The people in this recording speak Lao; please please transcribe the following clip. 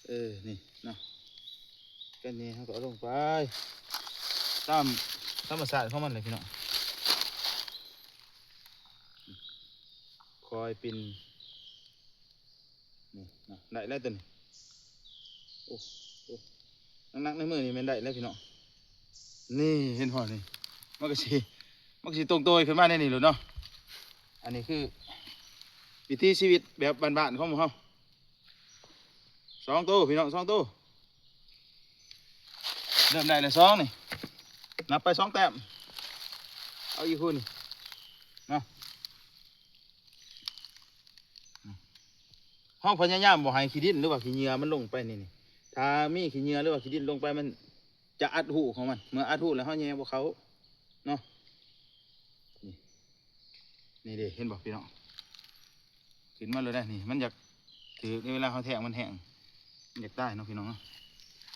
ເອີ ນີ້ເນາະ ກັນນີ້ເຮົາກໍເອົາລົງໄປ ຕາມທຳມະຊາດຂອງມັນແຫຼະພີ່ນ້ອງ. ຄ່ອຍປິ່ນ ນີ້ເນາະ ໄດ້ແລ້ວຕົວນີ້. ໂອ້ ໂອ້ ໜັກໆໃນມືນີ້ແມ່ນໄດ້ແລ້ວພີ່ນ້ອງ. ນີ້ເຫັນບໍ່ນີ້ ມັນກໍຊິ ມັນກໍຊິຕົງໂຕຍຂຶ້ນມາແນວນີ້ໂລດເນາະ. ອັນນີ້ຄືວິຖີຊີວິດແບບບ້ານໆຂອງໝູ່ເຮົາ. ສອງໂຕພີ່ນ້ອງ ສອງໂຕ. ເລີ່ມໄດ້ແລ້ວສອງນີ້ ນັບໄປສອງແຕ້ມ. ເອົາອີກຄູ່ນີ້ເນາະ. ເຮົາພະຍາຍາມບໍ່ໃຫ້ຂີ້ດິນ ຫຼືວ່າຂີ້ເຫຍື້ອມັນລົງໄປໃນນີ້. ຖ້າມີຂີ້ເຫຍື້ອ ຫຼືວ່າຂີ້ດິນລົງໄປ ມັນຈະອັດຮູຂອງມັນ. ເມື່ອອັດຮູແລ້ວ ເຮົາແຍ່ບໍ່ເຂົ້າເນາະ. ນີ້ ນີ້ເດ້ ເຫັນບໍ່ພີ່ນ້ອງ? ຂຶ້ນມາໂລດໄດ໋ນີ້. ມັນຢາກຖືກໃນເວລາເຮົາແທງ ມັນແຫ້ງ ມັນຢາກຕາຍເນາະພີ່ນ້ອງເນາະ.